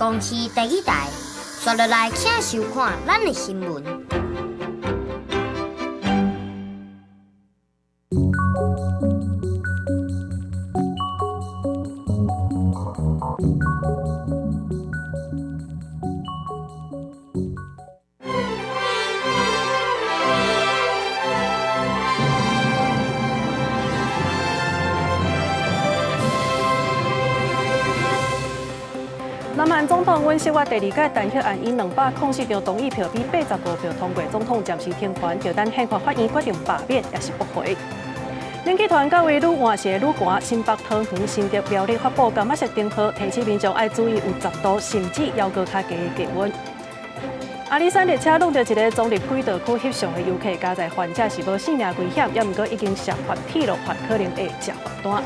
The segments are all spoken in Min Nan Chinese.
公視第二台，刷落來請收看咱的新聞。南韓總統尹錫悅第二屆彈劾案以204張同意票比85票通過，總統暫時停權，就等憲法法院決定罷免抑是駁回。冷氣團較為愈換勢愈寒，新北、桃園、新竹、苗栗發布柑仔色燈號，提醒民眾愛注意有10度甚至猶閣較低的低溫。阿里山列車挵著一个撞入軌道區翕相的遊客，佳哉患者是無性命危險，猶毋過已經涉犯鐵路法，可能會食罰單。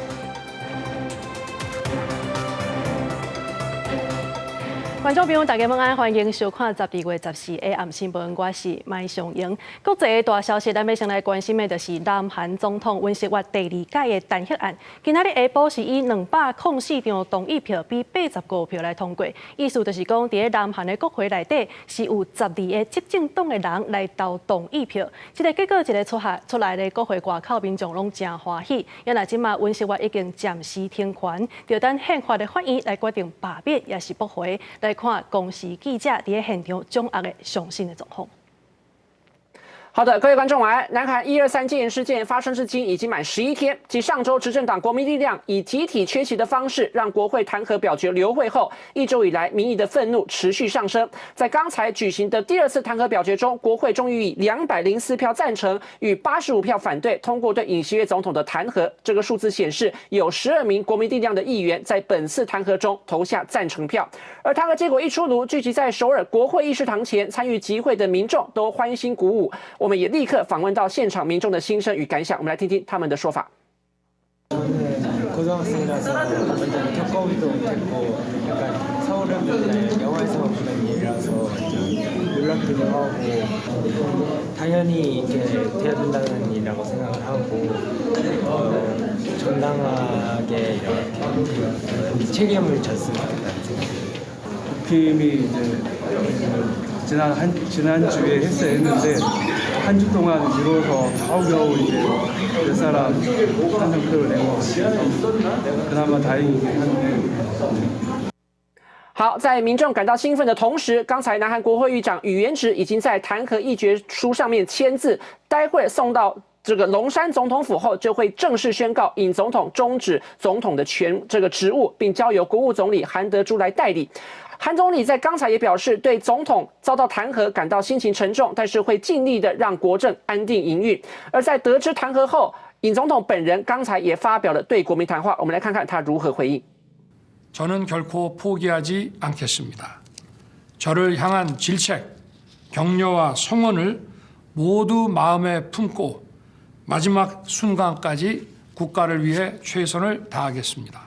觀眾朋友，大家晚安，歡迎收看12月14下暗新聞，我是麥尚瑩。國際的大消息，咱欲先來關心的，就是南韓總統尹錫悅第二屆的彈劾案。今仔日下晡是以204張同意票比85票來通過，意思就是講，佇咧南韓的國會內底是有12个執政黨的人來投同意票。這个結果一个出下出來咧，國會外口民眾攏誠歡喜。也若這馬尹錫悅已經暫時停權，就等憲法的法院來決定罷免抑是駁回。來看公視記者佇咧現場掌握的上新的狀況。好的，各位觀眾晚安。南韓123戒嚴事件發生至今已經滿11天，繼上週執政黨國民力量以集體缺席的方式讓國會彈劾表決流會後，一周以來民意的憤怒持續上升。在剛才舉行的第二次彈劾表決中，國會終於以204票贊成與85票反對通過對尹錫悅總統的彈劾。這個數字顯示，有12名國民力量的議員在本次彈劾中投下贊成票。而彈劾結果一出爐，聚集在首爾國會議事堂前參與集會的民眾都歡欣鼓舞。我們也立刻訪問到現場民眾的心聲與感想，我們來聽聽他們的說法。 고등학생이라서 완전 겪어보지도 못했고 약간 서울은 맨날 영화에서만 보는 일이라서 완전 놀랍기도 하고 당연히 이게 돼야 된다는 일이라고 생각을 하고 정당하게 이렇게 책임을 졌으면 좋겠다는 생각입니다. 국힘이 이제 지난주에 했어야 했는데 한 주 동안 미뤄서 겨우겨우 이제 몇 사람 찬성표를 낸 것 같아서 그나마 다행이긴 한데. 好，在民眾感到興奮的同時，剛才南韓國會議長禹元植已經在彈劾議決書上面簽字，待會送到這個龍山總統府後，就會正式宣告尹總統終止總統的權這個職務，並交由國務總理韓德洙來代理。韓總理在剛才也表示，對總統遭到彈劾感到心情沉重，但是會盡力的讓國政安定營運。而在得知彈劾後，尹總統本人剛才也發表了對國民談話，我們來看看他如何回應。 저는 결코 포기하지 않겠습니다. 저를 향한 질책, 격려와 성원을 모두 마음에 품고 마지막 순간까지 국가를 위해 최선을 다하겠습니다.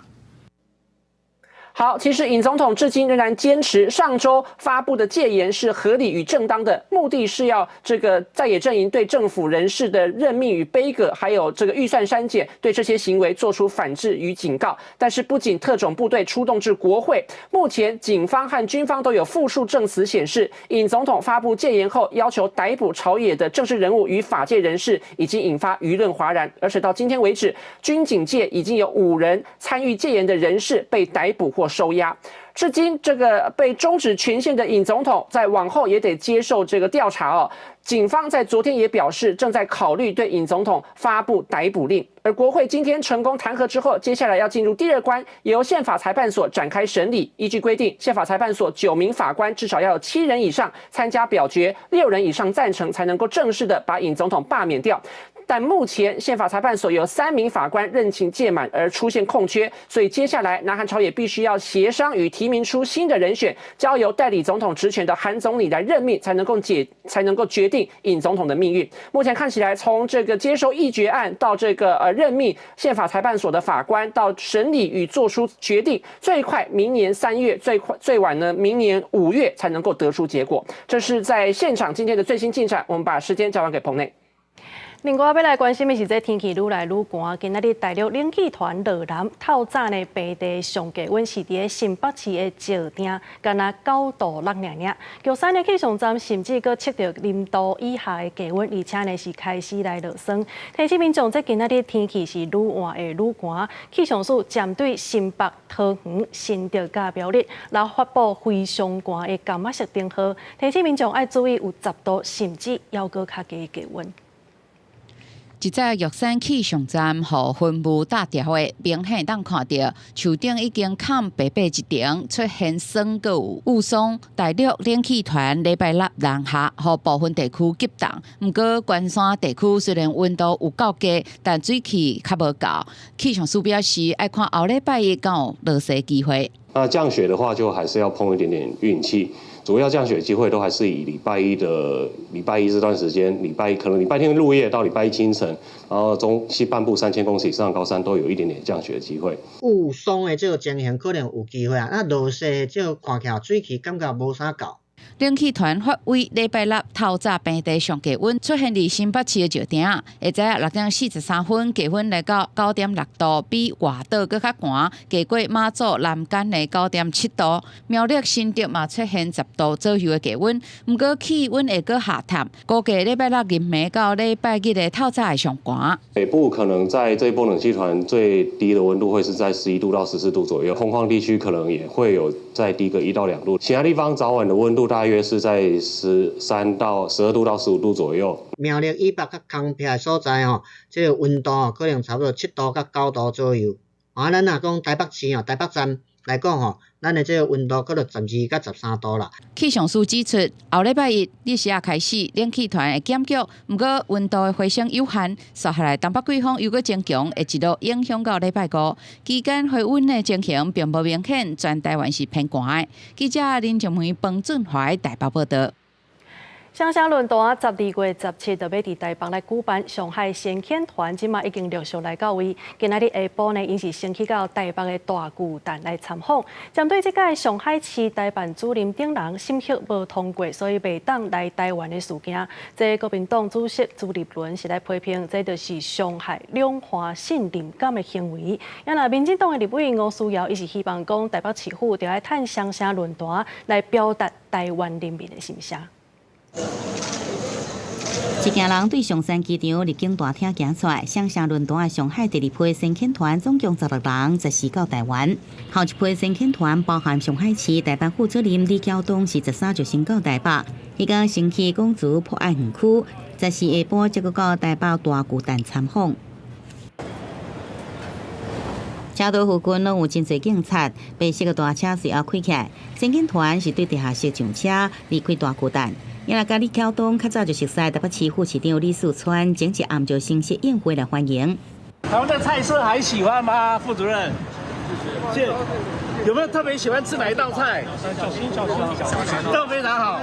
好，其實尹總統至今仍然堅持上週發布的戒嚴是合理與正當的，目的是要這個在野陣營對政府人事的任命與杯葛，還有這個預算刪減，對這些行為做出反制與警告。但是不僅特種部隊出動至國會，目前警方和軍方都有複數證詞顯示，尹總統發布戒嚴後要求逮捕朝野的政治人物與法界人士，已經引發輿論譁然。而且到今天為止，軍警界已經有5人參與戒嚴的人士被逮捕或收押，至今這個被終止權限的尹總統，在往後也得接受這個調查哦。警方在昨天也表示，正在考慮對尹總統發布逮捕令。而國會今天成功彈劾之後，接下來要進入第二關，由憲法裁判所展開審理。依據規定，憲法裁判所9名法官至少要有7人以上參加表決，6人以上贊成，才能夠正式的把尹總統罷免掉。但目前憲法裁判所有3名法官任期屆滿而出現空缺，所以接下來南韓朝野必須要協商與提名出新的人選，交由代理總統職權的韓總理來任命，才能夠決定尹總統的命運。目前看起來，從這個接收議決案到這個任命憲法裁判所的法官，到審理與做出決定，最快明年3月，最快最晚呢明年5月才能夠得出結果。這是在現場今天的最新進展。我們把時間交還給彭內。另外，欲來關心的是，這天氣愈來愈寒。今仔日大陸冷氣團落南，透早呢，平地上低溫是佇咧新北市的石碇，干焦9度6爾爾。玉山的氣象站甚至閣測著0度以下的低溫，而且呢是開始來落霜。提醒民眾，這今仔日天氣是愈換會愈寒。氣象署針對新北、桃園、新竹佮苗栗，來發布非常寒的柑仔色燈號，提醒民眾愛注意有10度甚至猶閣較低的低溫。一早玉山氣象站予雲霧罩牢的，明顯當看著樹頂已經崁白白一層，出現霜閣有霧霜。大陸冷氣團禮拜六南下，予部分地區急凍。毋過關山地區雖然溫度有夠低，但水汽較無夠。氣象署表示，愛看後禮拜一敢有落雪機會。那降雪的話，就還是要碰一點點運氣。主要降雪機會都還是以禮拜一這段時間，禮拜一可能禮拜天入夜到禮拜一清晨，然後中西半部3000公尺以上高山都有一點點降雪的機會。霧霜的這個情形可能有機會啊，那落雪這個看起來水汽感覺無啥夠。冷氣團發威，禮拜六透早平地上低溫出現佇新北市的石碇，下晝6點43分，低溫來到9.6度，比外島閣較寒，低過馬祖南竿的9.7度。苗栗新竹嘛出現10度左右的低溫，毋過氣溫會閣下探，估計禮拜六暗暝到禮拜日的透早會上寒。北部可能在這一波冷氣團最低的溫度會是在11度到14度左右，空曠地區可能也會有再低個1到2度。其他地方早晚的溫度大約是在13到12度到15度左右。苗栗以北較空僻的所在吼，這個溫度吼可能差不多7度到9度左右。啊，咱若講台北市吼，台北站來講吼，咱的這個溫度可能12到13度啦。氣象署指出，後禮拜一日時仔開始，冷氣團會減強，毋過溫度的回升有限。紲下來東北季風又閣增強，會一路影響到禮拜五。期間回溫的情形並無明顯，全台灣是偏寒的。記者林靜梅、彭俊懷台北報導。雙城論壇12月17就欲佇台北來舉辦，上海先遣團這馬已經陸續來到位。今仔日下晡呢，𪜶是先去到台北的大巨蛋來參訪。針對這屆上海市台辦主任等人審核無通過，所以袂當來台灣的事件，這國民黨主席朱立倫是來批評，這就是傷害兩岸信任感的行為。啊若民進黨的立委吳思瑤，伊是希望講台北市府著愛趁雙城論壇來表達台灣人民的心聲。一行人對松山機場入境大廳行出來，雙城論壇的上海第二批先遣團總共16人，十四到台灣。後一批先遣團包含上海市台辦副主任李曉東，是13就先到台北，彼工先去公主博愛園區，14下晡才閣到台北大巨蛋參訪。車道附近攏有真濟警察，白色的大車隨後開起來。先遣團是對地下室上車離開大巨蛋。伊若佮李曉東較早就熟悉台北市副市長李四川，前一暗就先設宴會來歡迎。台灣的菜色還喜歡嗎，副主任？有沒有特別喜歡吃哪一道菜？小心小心，都非常好。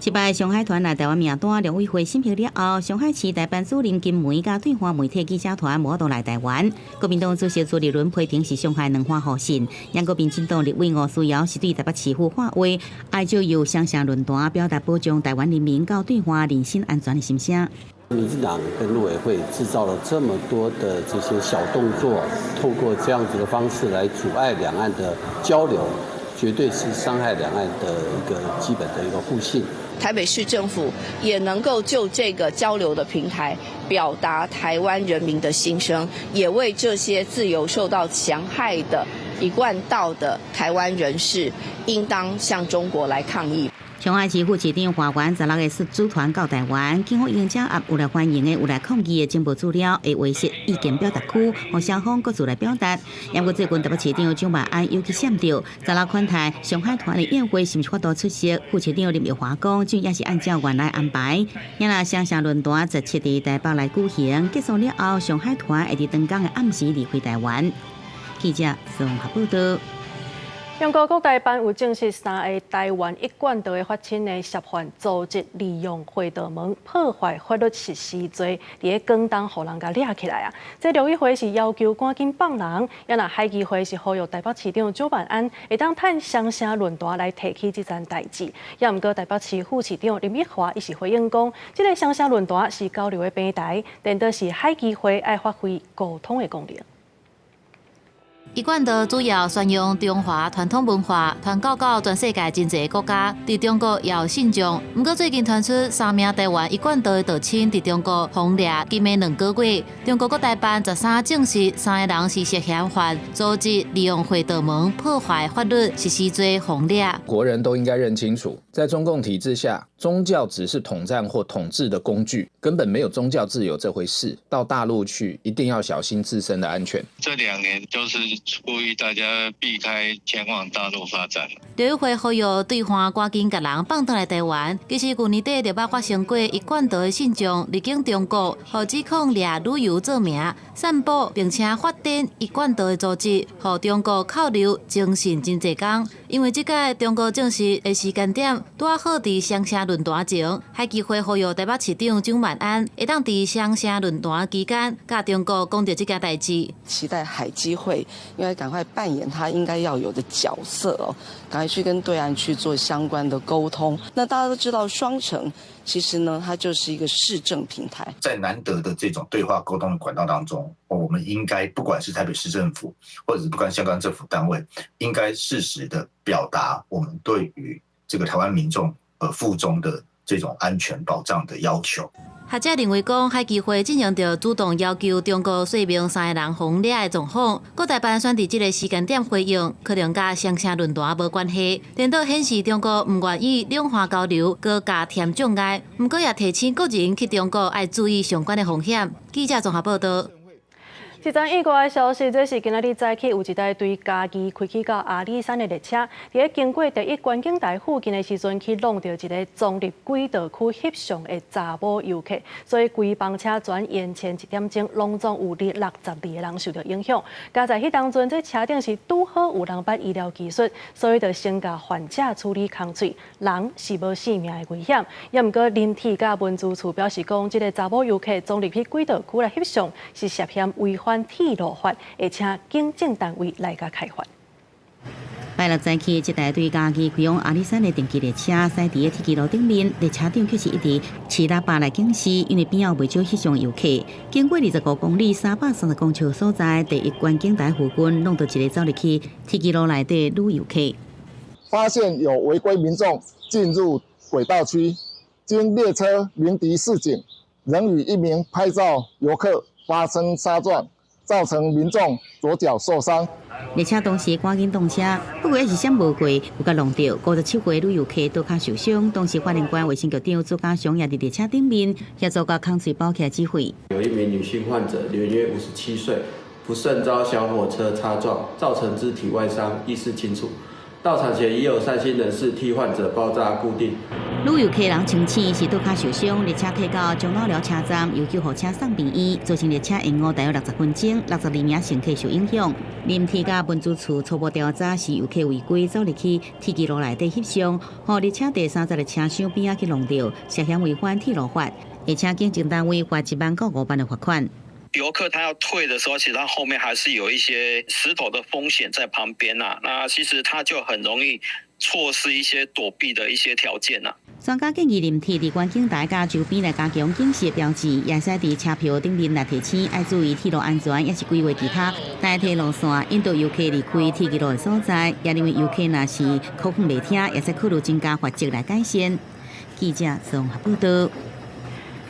這擺上海團來台灣名單，陸委會審核了後，上海市台辦主任金梅佮對岸媒體記者團無法度來台灣。國民黨主席朱立倫批評是傷害兩岸互信，毋過民進黨立委吳思瑤是對台北市府喊話，愛藉由雙城論壇表達保障台灣人民佮對岸人身安全的心聲。民進黨跟陸委會製造了這麼多的這些小動作，透過這樣子的方式來阻礙兩岸的交流，絕對是傷害兩岸的一個基本的一個互信。台北市政府也能夠就這個交流的平台，表達台灣人民的心聲，也為這些自由受到戕害的一貫道的台灣人士，應當向中國來抗議。上海市副市長華源16個率組團到台灣，警方已經掌握有來歡迎的、有來抗議的情報資料，會劃設意見表達區，予雙方各自來表達。不過最近台北市長蔣萬安又去閃著，十六款待上海團的宴會是毋是法度出席？副市長林奕華講，這也是按照原來安排。若雙城論壇17佇台北來舉行，結束了後，上海團會佇當工的暗時離開台灣。記者綜合報導。中國國台辦有證實三个台灣一貫道的發親呢涉犯組織利用會道門破壞法律實施罪，佇咧廣東予人共掠起來啊！這陸委會是要求趕緊放人，也若海基會是呼籲台北市長蔣萬安會當趁雙城論壇來提起這件代誌。也毋過台北市副市長林奕華伊是回應講，這个雙城論壇是交流的平台，顛倒是海基會愛發揮溝通的功能。一貫道主要宣揚中華傳統文化，傳教到全世界真濟國家，佇中國也有信眾。毋過最近傳出三名台灣一貫道的道親佇中國予掠，今暝2個月。中國國台辦13證實三个人是涉嫌犯組織利用會道門破壞法律實施罪予掠。國人都應該認清楚，在中共體制下，宗教只是統戰或統治的工具，根本沒有宗教自由這回事。到大陸去，一定要小心自身的安全。這2年就是呼籲大家避開前往大陸發展。陸委會呼籲對岸趕緊共人放轉來台灣。其實舊年底就捌發生過一貫道的信眾入境中國，予指控掠旅遊做名，散布並且發展一貫道的組織，予中國扣留偵訊真濟工。因為這擺中國證實的時間點，拄好佇雙城論壇前，海基會呼籲台北市長蔣萬安會當佇雙城論壇期間，佮中國講著這件代誌。期待海基會應該趕快扮演他應該要有的角色哦，趕快去跟對岸去做相關的溝通。那大家都知道，雙城其實呢，它就是一個市政平台。在難得的這種對話溝通的管道當中，我們應該不管是台北市政府，或者是不管相關政府單位，應該適時的表達我們對於這個台灣民眾赴中的這種安全保障的要求。學者認為講，海基會進行著主動要求中國說明三个人予掠的狀況，國台辦選佇這个時間點回應，可能佮雙城論壇無關係，顛倒顯示中國毋願意兩岸交流，閣加添障礙。毋過也提醒國人去中國愛注意相關的風險。記者綜合報道。一則意外的消息，這是今仔日早起有一台對嘉義開去到阿里山的列車，佇咧經過第一觀景台附近的時陣，去挵著一个撞入軌道區翕相的查某遊客，所以規班車全延前一點鐘，攏總有62個人受著影響。佳哉彼當陣，這車頂是拄好有人捌醫療技術，所以就先共患者處理空喙，人是無性命的危險。也毋過林鐵佮運輸處表示講，這个查某遊客撞入去軌道區來翕相，是涉嫌違反鐵路法，會請警政單位來共開罰。拜六早起，這台對嘉義開往阿里山的定期列車，駛佇咧鐵支路頂面，列車長卻是一直吹喇叭來警示，因為邊仔有袂少翕相遊客。經過25公里330公尺所在，第一觀景台附近，挵著一个走入去鐵支路內底女遊客。發現有違規民眾進入軌道區，經列車鳴笛示警，仍與一名拍照遊客發生擦撞，造成民眾左腳受傷。列車當時趕緊動車，不過猶是閃無過，有共挵著57歲女遊客倒跤受傷。當時花蓮縣衛生局長朱家祥也佇列車頂面協助共空喙包起來指揮。有一名女性患者，年約57歲，不慎遭小火車擦撞，造成肢體外傷，意識清楚。到場前已有善心人士替患者包紮固定。旅遊客人清醒是倒跤受傷，列車開到樟腦寮車站，由救護車送病院，造成列車延誤大約60分鐘，62名乘客受影響。林鐵佮運輸處初步調查是遊客違規走入去鐵支路內底翕相，予列車第30個車廂邊仔去挵著，涉嫌違反鐵路法，會請警政單位罰1萬到5萬的罰款。遊客他要退的時候，其實他後面還是有一些石頭的風險在旁邊呐。那其實他就很容易錯失一些躲避的一些條件呐。專家建議林鐵佇觀景台佮周邊來加強警示標誌，也使佇車票頂面來提醒愛注意鐵路安全，抑是規劃其他代替路線，引導遊客離開鐵支路的所在。也認為遊客若是口風袂聽，會使考慮增加罰則來改善。記者綜合報道。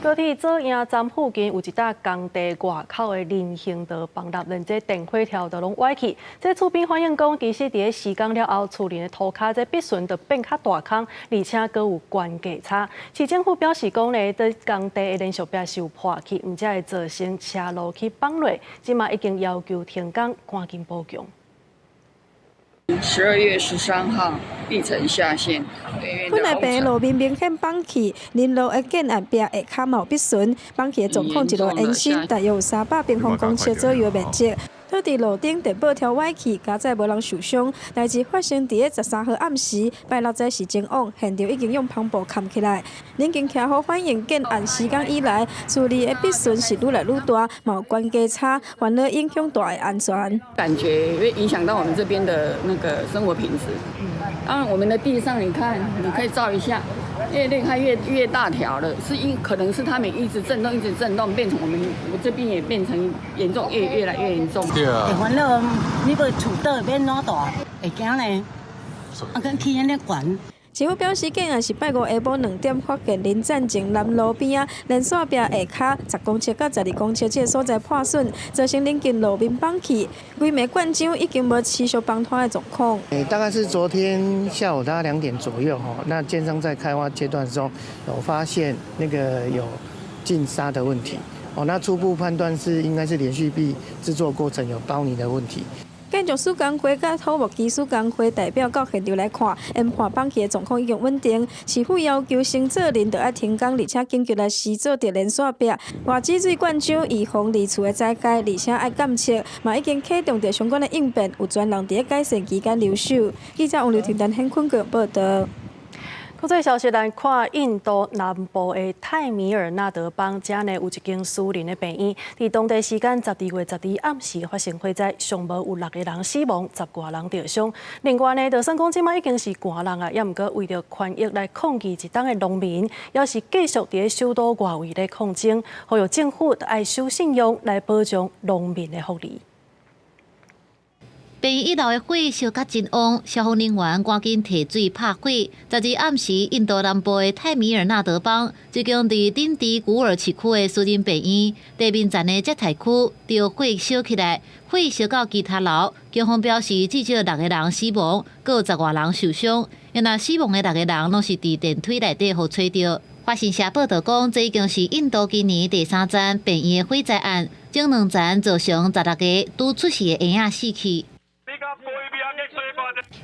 高鐵左營站附近有一搭工地外口的人行道崩塌，連這電火條都攏歪去。這厝邊反映講，其實佇咧施工了後，厝鄰的塗跤這必順就變較大空，而且閣有懸架差。市政府表示講咧，佇工地的連續壁是有破去，毋才會造成車路去崩落。這馬已經要求停工，趕緊補強。 12月13號，碧城下線。本來平的路面明顯崩去，臨路的建案壁下跤嘛有必損，崩去的狀況一路延伸，大約有300平方公尺左右的面積。倒佇路頂電報柱歪去，佳哉無人受傷。代誌發生佇咧13號暗時，拜六早時前往，現場已經用帆布崁起來。鄰近徛好反映建案施工以來，厝裡的破損是愈來愈大，嘛有懸低差，煩惱影響大的安全。感覺會影響到我們這邊的那個生活品質。當然，我們的地上，你看，你可以照一下，越裂開越大條了，是因可能是他們一直震動，一直震動，變成我們我這邊也變成嚴重，越來越嚴重。對啊。會煩惱，你欲厝倒欲按怎大，會驚呢？啊，閣起按呢懸。市府表示，建案是拜五下晡2點發現林贊前南路邊仔連線壁下跤10公尺到12公尺這个所在破損，造成鄰近路面崩去，規暝灌漿已經無持續崩塌的狀況。大概是昨天下午大概2點左右，吼，那建商在開挖階段中有發現那個有進沙的問題，哦，那初步判斷是應該是連續壁製作過程有包泥的問題。建築師工會佮土木技師工會代表到現場來看，研判崩去的狀況已經穩定。市府要求承做人著愛停工，而且緊急來施做電連線壁，外止水灌漿，預防二次的災害，而且愛監測，嘛已經啟動著相關的應變，有專人佇咧改善期間留守。記者王劉婷、陳顯坤報導。國際消息，咱看印度南部的泰米爾納德邦，遮呢有一間私人的病院，佇當地時間12月12暗時發生火災，上無有六個人死亡，十外人著傷。另外呢，就算講這擺已經是寒冷啊，猶毋過為著權益來抗議一冬的農民，猶是繼續佇咧首都外圍咧抗爭，呼籲政府愛守信用來保障農民的福利。病院一樓的火燒甲真旺，消防人員趕緊提水拍火。12暗時，印度南部的泰米爾納德邦一間佇丁迪古爾市區的私人病院地面層的接待區，著火燒起來，火燒到其他樓。警方表示，至少六個人死亡，閣有十外人受傷。因為死亡的六個人攏是佇電梯內底予揣著。法新社報導講，這已經是印度今年第三宗病院的火災案，前兩層造成16个拄出世的嬰仔死去。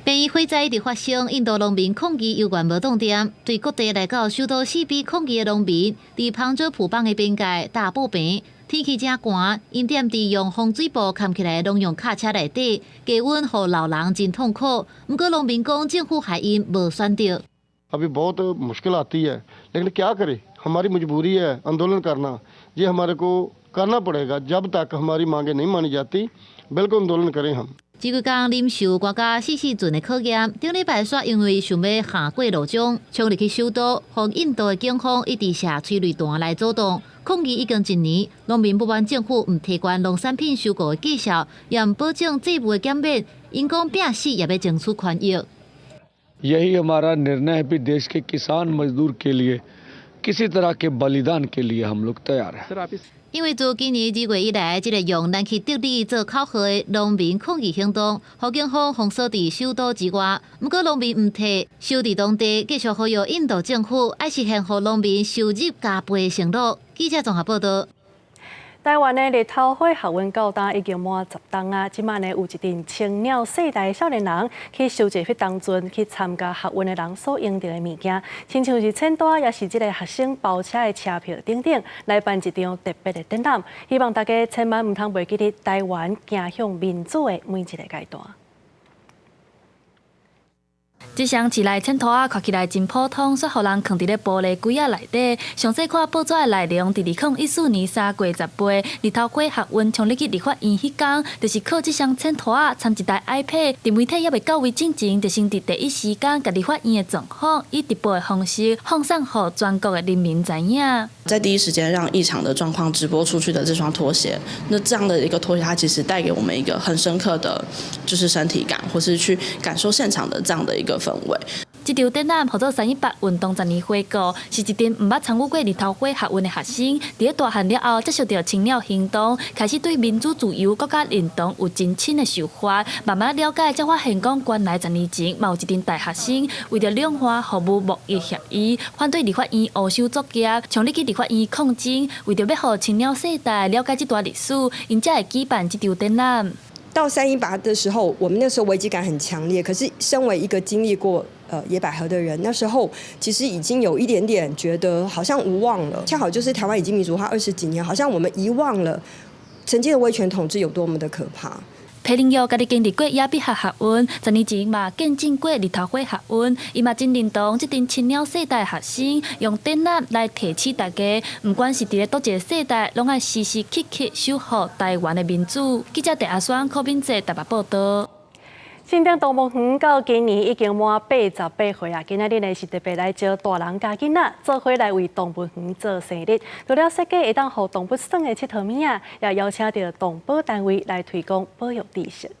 病院火災一直發生，印度農民抗議猶原無擋斷，對各地來到首都四比抗議的農民，佇旁遮普邦的邊界搭布棚，天氣真寒，𪜶踮佇用風水布崁起來農用卡車內底，低溫予老人真痛苦。毋過農民講，政府予𪜶無選擇。 अभी बहुत मुश्किल आती है, लेकिन क्या करें, हमारी मजबूरी है आंदोलन करना, ये हमारे को करना पड़ेगा। जब तक हमारी मांगे नहीं मानी जाती, बिल्कुल आंदोलन करें हम。這幾工忍受寒甲死死陣的考驗，頂禮拜煞因為想欲行過路障，衝入去首都，予印度的警方一直射催淚彈來阻擋。抗議已經一年，農民不滿政府毋提懸農產品收購的績效，也毋保證稅務的減免，𪜶講拼死也欲爭取權益。 यही हमारा निर्णय है कि देश के किसान मजदूर के लिए किसी तरह के बलिदान के लिए हम लोग तैयार हैं。因為自今年2月以來，這个用咱去德里做口號的農民抗議行動，予警方封鎖佇首都之外。毋過農民毋退，守佇當地，繼續呼籲印度政府愛實現予農民收入加倍的承諾。記者綜合報導。台灣的日頭花學運到今已經滿10冬啊！這擺呢有一陣青鳥世代的少年人去收集彼當陣去參加學運的人所用著的物件，親像是錢袋，抑是這个學生包車的車票等等，來辦一場特別的展覽，希望大家千萬毋通袂記得台灣走向民主的每一个階段。這雙市內錢袋仔看起來真普通，煞予人囥佇咧玻璃櫃仔內底。詳細看報紙的內容，佇2014年3月18，日頭花學運衝入去立法院彼工，就是靠這雙錢袋仔摻一台 iPad，佇媒體猶未到位進前，就先佇第一時間共立法院的狀況以直播的方式放送予全國的人民知影。在第一時間讓異常的狀況直播出去的這雙拖鞋，那這樣的一個拖鞋，它其實帶給我們一個很深刻的，就是身體感，或是去感受現場的這樣的一個氛圍。這場展覽號做318運動十年回顧，是一陣毋捌參與過日頭花學運的學生，佇咧大漢了後接受著青鳥行動，開始對民主自由、國家認同有真深的想法，慢慢了解，才發現講原來10年前嘛有一陣大學生為著兩岸服務貿易協議，反對立法院烏收作業，衝入去立法院抗爭，為著欲予青鳥世代了解這段歷史，𪜶才會舉辦這場展覽。到318的時候，我們那時候危機感很強烈。可是，身為一個經歷過野百合的人，那時候其實已經有一點點覺得好像無望了。恰好就是台灣已經民主化20幾年，好像我們遺忘了曾經的威權統治有多麼的可怕。皮玲玉家己經歷過野比學學運，10年前嘛見證過日頭花學運，伊嘛真認同這陣青鳥世代學生用展覽來提醒大家，毋管是佇咧佗一个世代，攏愛時時刻刻守護台灣的民主。記者鄭阿雙、柯敏哲台北報道。新竹動物園到今年已經滿88歲啊！今仔日呢是特別來招大人佮囡仔做伙來為動物園做生日。除了設計會當予動物耍的𨑨迌物仔，也邀請著動保單位來推廣保育知識。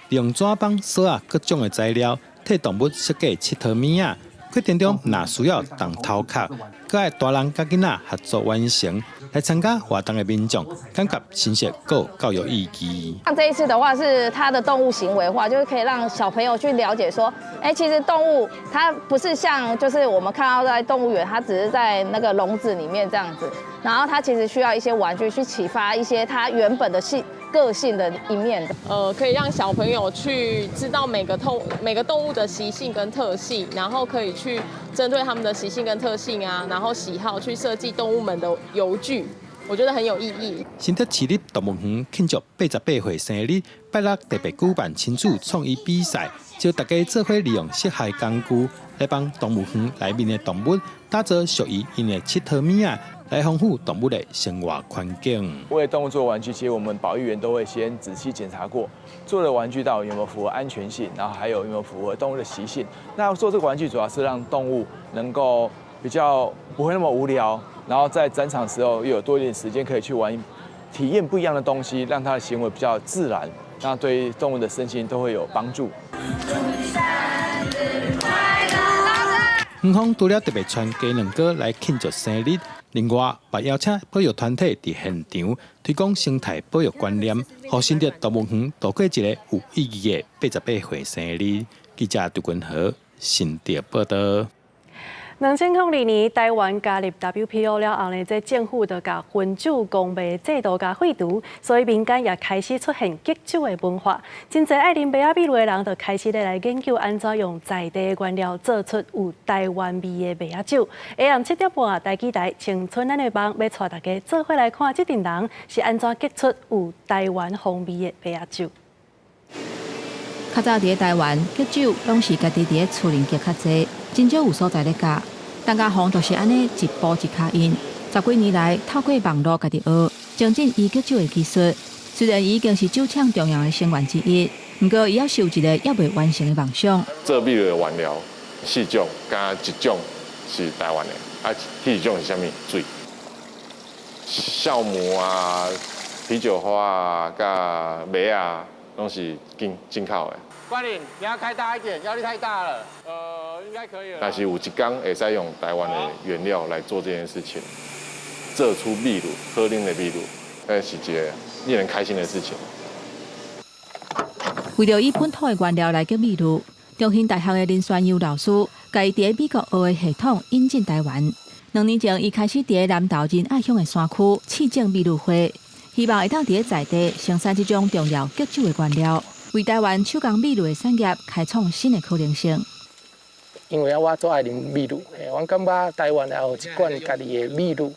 用紙板、索仔各種的材料，替動物設計𨑨迌物仔。過程中，若需要動頭殼，閣愛大人佮囡仔合作完成。來參加活動的民眾，感覺新鮮閣有教育意義。像這一次的話，是它的動物行為化，就是可以讓小朋友去了解說，欸，其實動物它不是像就是我們看到在動物園，它只是在那個籠子裡面這樣子，然後它其實需要一些玩具去啟發一些它原本的性個性的一面的。可以讓小朋友去知道每個動物的習性跟特性，然後可以去針對他們的習性跟特性啊，然後喜好去設計動物們的遊具，我覺得很有意義。新竹市立動物園慶祝88歲生日，拜六特別舉辦親子創意比賽，招大家做伙利用適合工具來幫動物園內面的動物打造屬於𪜶的𨑨迌物仔，來豐富動物的生活環境。為動物做玩具，其實我們保育員都會先仔細檢查過，做的玩具到底有沒有符合安全性，然後還有有沒有符合動物的習性。那做這個玩具主要是讓動物能夠比較不會那麼無聊，然後在展場時候又有多一點時間可以去玩，體驗不一樣的東西，讓它的行為比較自然，那對動物的身心都會有幫助。園方除了特別穿雞卵糕來慶祝生日，另外也邀請保育團體佇現場推廣生態保育觀念，予新竹動物園度過一個有意義的88歲生日。記者杜君和新竹報道。2002年，台灣加入 WTO 了後呢，這政府就共分酒公賣制度共廢除，所以民間也開始出現結酒的文化。真濟愛啉麥仔美祿的人，就開始咧來研究按怎用在地的原料做出有台灣味的麥仔酒。下暗7點半啊，台記台青春咱的夢，欲帶大家做伙來看這陣人是按怎結出有台灣風味的麥仔酒。較早佇咧台灣結酒，攏是家己佇咧厝裡結較濟，真少有所在咧教。陳家鴻就是按呢一步一跤印，十幾年來透過網路家己學，精進伊結酒的技術。雖然伊已經是酒廠重要的成員之一，毋過伊猶是有一个猶未完成的夢想。做美祿的原料四種，加一種是台灣的，啊，彼一種是啥物？水、酵母啊、啤酒花啊、佮麥仔，攏是進口的。冠霖，你要開大一點，壓力太大了。應該可以了。但是有一天會使用台灣的原料來做這件事情，做出美祿，好啉的美祿，那是一个令人開心的事情。為著以本土的原料來結美祿，中興大學的林宣佑老師，共伊佇咧美國學的系統引進台灣。2年前，伊開始佇咧南投仁愛鄉的山區試種美祿花，希望會當佇咧在地生產這種重要結酒的原料。為台灣手工美祿的產業開創新的可能性。因為我足愛啉美祿，我感覺台灣也有一款家己的美祿，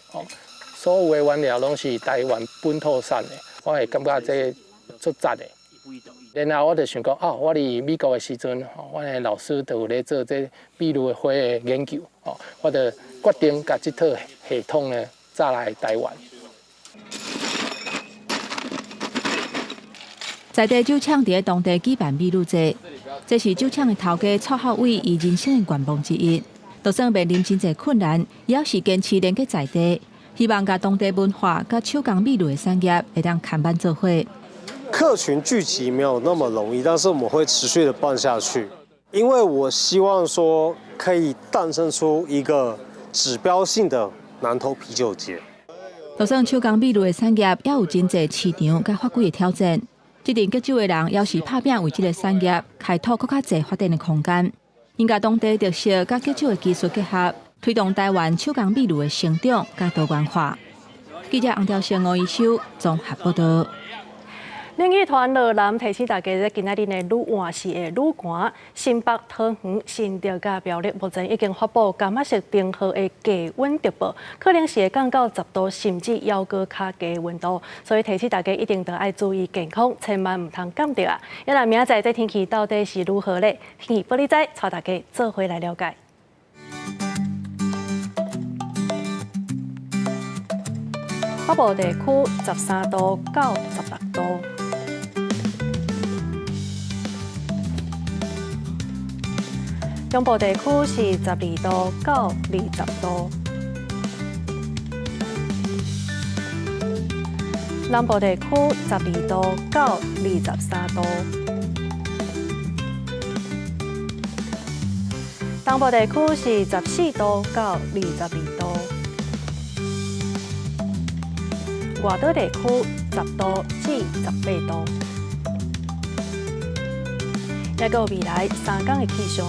所有的原料攏是台灣本土產的，我會感覺這足讚的。然後我就想講，哦，我佇美國的時陣，阮的老師就有咧做這美祿的花的研究，我就決定共這套系統呢，載來台灣。在地酒廠佇咧當地舉辦美祿節，這是酒廠的頭家蔡孝偉伊人生的願望之一。就算面臨真濟困難，伊猶是堅持連結在地，希望共當地文化佮手工美祿的產業會當牽挽做伙。客群聚集沒有那麼容易，但是我們會持續的辦下去，因為我希望說可以誕生出一個指標性的南投啤酒節。就算手工美祿的產業也有真濟市場佮法規的挑戰。這陣結酒的人，猶是拍拚為這个產業開拓閣較濟發展的空間。𪜶共當地特色佮結酒的技術結合，推動台灣手工美祿的成長佮多元化。記者洪兆勝、吳一修綜合報道。冷氣團落南提醒大家，今仔日的愈換是會愈寒。新北、桃園、新竹佮苗栗目前已經發布柑仔色燈號的低溫特報，可能是會降到10度，甚至猶閣較低溫度。所以提醒大家一定著愛注意健康，千萬毋通感著啊！猶來明仔載這天氣到底是如何咧？天氣報你知，帶大家做伙來了解。北部地區13度到16度。中部地區是12度到20度，南部地區12度到23度，東部地區是14度到22度，外島地區10度至18度，猶閣有未來3天的氣象。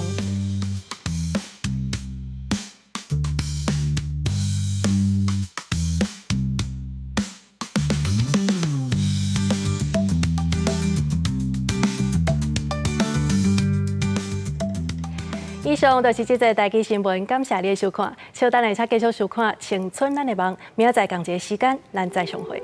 以上就是這節台語新聞，感謝你的收看。稍等下，請繼續收看《青春咱的夢》，明仔載仝一个時間，咱再相會。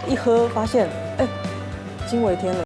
一喝發現，哎，驚為天人。